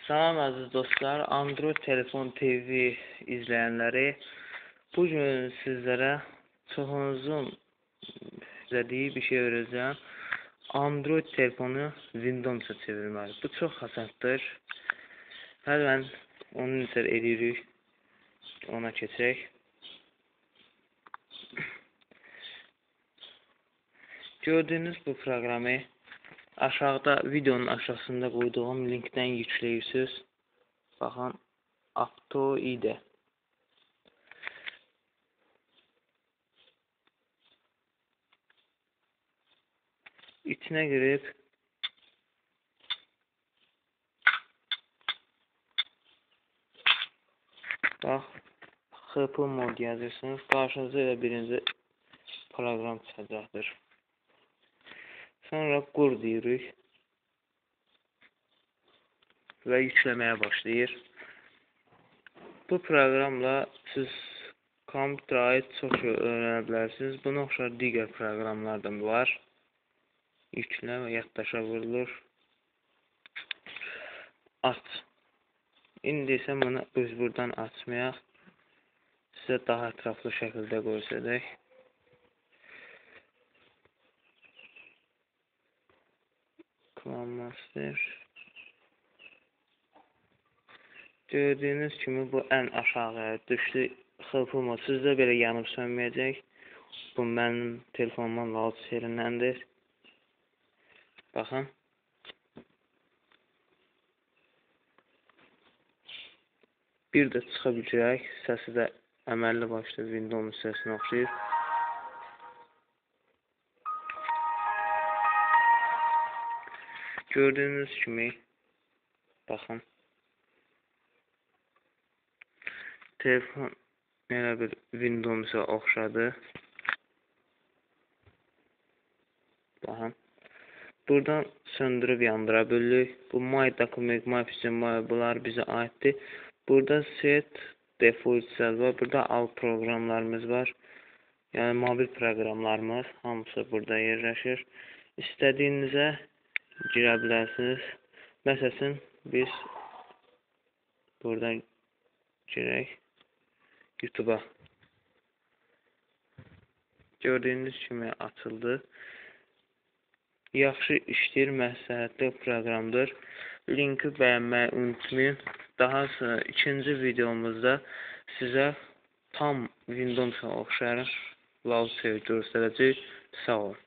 Salam əziz dostlar, Android telefon TV izləyənləri. Bu gün sizlərə çoxunuzun izlədiyi bir şey öyrədəcəm. Android telefonu Windows-a çevirmək. Bu çox asandır. Həmən onu necə edirik, ona keçək. Gördüyünüz bu proqramı aşağıda videonun aşağısında qoyduğum linkdən yükləyirsiniz. Baxın, Aptoide. İçinə girib bax, HP mod yazırsınız. Qarşınıza elə birinci proqram çıxacaqdır. Sonra qur deyirik və yükləməyə başlayır. Bu proqramla siz kompüterə aid çox şey öyrənə bilərsiniz. Buna oxşar digər proqramlar da var. Yüklə və yaddaşa vurulur. Aç. İndi isə bunu biz buradan açmayaq. Sizə daha ətraflı şəkildə göstərək. Master. Gördüyünüz kimi bu ən aşağıya düşdü. HP mod sizdə belə yanıb sönməyəcək. Bu mənim telefonumun launcherindəndir. Baxın. Bir də çıxa biləcək. Səsi də əməlli başlı Windows səsinə oxşayır. Gördüyünüz kimi, baxın, telefon elə bir Windows-a oxşadı. Baxın, buradan söndürüb yandıra bilirik. Bu My Document, My PC, My bunlar bizə aiddir. Burada Set Default var, burada All proqramlarımız var. Yəni, mobil proqramlarımız hamısı burada yerləşir. İstədiyinizə girə bilərsiniz. Məsələn, biz buradan girək YouTube-a. Gördüyünüz kimi açıldı. Yaxşı işləyir, məsləhətli proqramdır. Linki bəyənməyi unutmayın. Daha sonra ikinci videomuzda sizə tam Windows-a oxşar launcher göstərəcək. Sağ olun.